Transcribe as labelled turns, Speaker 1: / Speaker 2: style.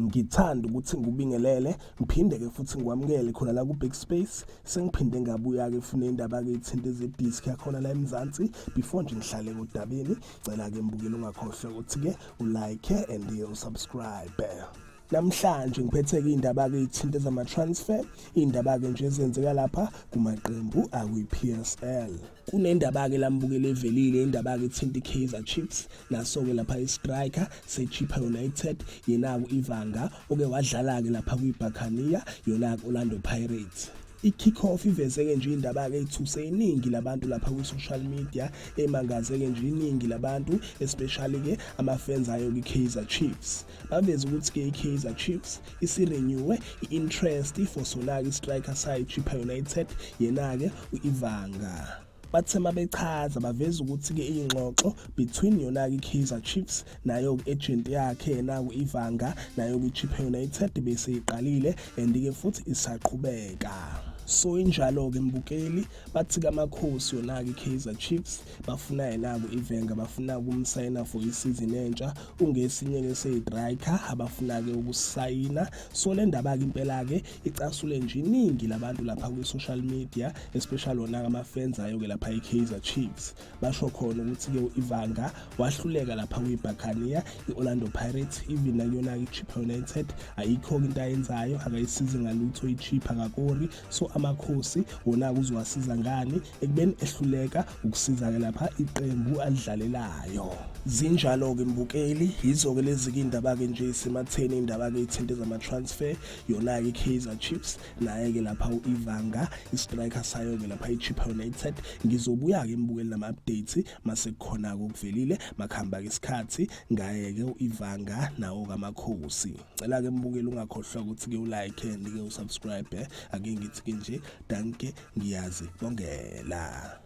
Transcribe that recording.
Speaker 1: ngithanda ukuthi ngubingelele ngiphinde ke futhi ngikwamukele khona la ku Big Space sengiphinde ngabuya ke funa indaba ke ithinta ezedisk yakhona la eMzansi before nje ngihlale kodabeni cela ke mbukelo ungakhohlwa ukuthi ke ulike and usubscribe. Namhlanje ngiphethe ke indaba ke ithinta zama transfer, indaba ke nje ezenzeka lapha kumaqembu akwi-PSL. Kunendaba ke lambukele evelile indaba ke ithinta iKaizer Chiefs naso ke lapha istriker seChippa United yena uIvanga oke wadlala ke lapha kwiBuccaneers yona Orlando Pirates. I-kick-off ivezeke nje indaba ke ithuse iningi labantu lapha kwi-social media emangazeke nje iningi labantu especially ke ama-fans ayo kwi-Kaizer Chiefs baveza ukuthi ke i-Kaizer Chiefs isi-renewe i-interest for sona ke striker sayo Chippa United yena ke uIvanga. Bathe mabechaza baveza ukuthi ke ingxoxo between yona ke Kaizer Chiefs nayo agent yakhe yena uIvanga nayo kwiChippa United bese iqalile and ke futhi isaqhubeka. So injalo ke mbukeli bathi kamakhosi yona ke Kaizer Chiefs bafuna yena uIvanga bafuna ukumsayina for isizini entsha ungesinye ke seyistriker abafuna ke ukusayina. So le ndaba ke impela ke icasule nje iningi labantu lapha ku social media especially wona ama fans ayo ke lapha iKaizer Chiefs basho khona ukuthi ke uIvanga wahluleka lapha kwiBuccaneers iOrlando Pirates even nakuyona ke Chippa United ayikho into ayenzayo akayisizi ngalutho iChippa kakori. So amakhosi wona kuzowasiza ngani ekubeni ehluleka ukusiza ke lapha iqembu alidlalelayo. Zinjalo ke mbukeli yizo ke lezi ke indaba ke nje isematheni indaba ke ithinta zama transfer yona ke Kaizer Chiefs naye ke lapha uIvanga istriker sayo ke lapha iChippa United. Ngizobuya ke mbukeli nama updates mase kukhona ukuvelile makhamba ke isikhathi ngaye ke uIvanga nawo kamakhosi. Cela ke mbukeli ungakhohlwa ukuthi ke ulike and ke usubscribe ake ngithi ke nje danke ngiyazi bongela.